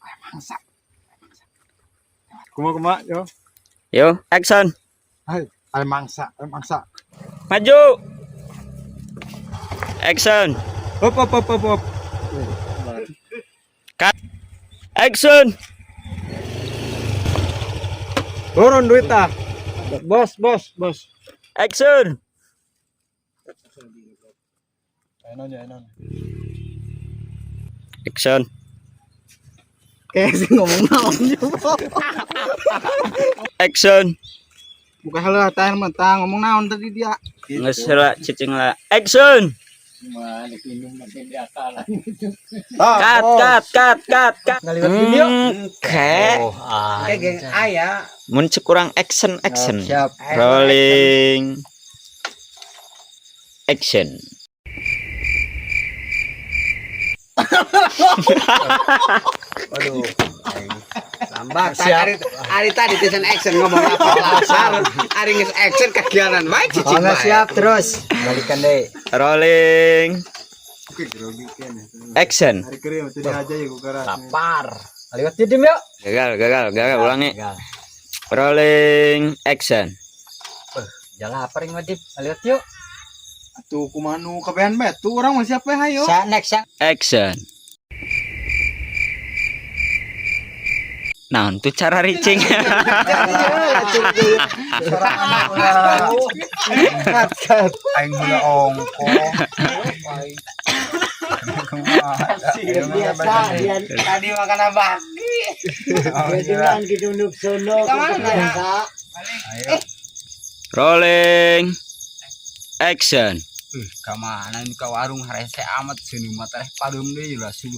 Mangsa. Kumaha kumaha yo? Yo, action. Hai, ay mangsa, ay mangsa. Maju. Action. Hop hop hop hop hop. Cut. Action. Turun duit ah. Bos, bos, bos. Action. Ayo ayo. Action. Kayak sih ngomong naon juga. Action. Buka heula tah mah tah ngomong naon tadi dia. Geus heula cicing lah. Action. Cut, cut, cut, cut, cut. Ngaliwat video. Oke. Oke, geng aya. Mun cek kurang action, action. Siap. Rolling. Action. Waduh. Lambat. Ari, ari tadi tulisan action ngomong apa lasar. Ari geus action kegiatan wae cicing Kalau wae. siap terus balikan deh. Rolling. Action. Hari kering mesti aja ya gua Lapar. Liwat didim yuk. Gagal, gagal, gagal, ulangi. Gagal. Rolling action. Jalan lapar yang wadip. Liwat yuk. Tuh kumaha nu kabehan bae tuh orang masih siapa hayo. Sa next sa. Action. Nah, untuk cara ricing. Cut cut. Aing heula ongko. Biasa dia tadi makan apa? Rolling action. Kamana ini ka warung harese amat sini mah teh padum deui lah.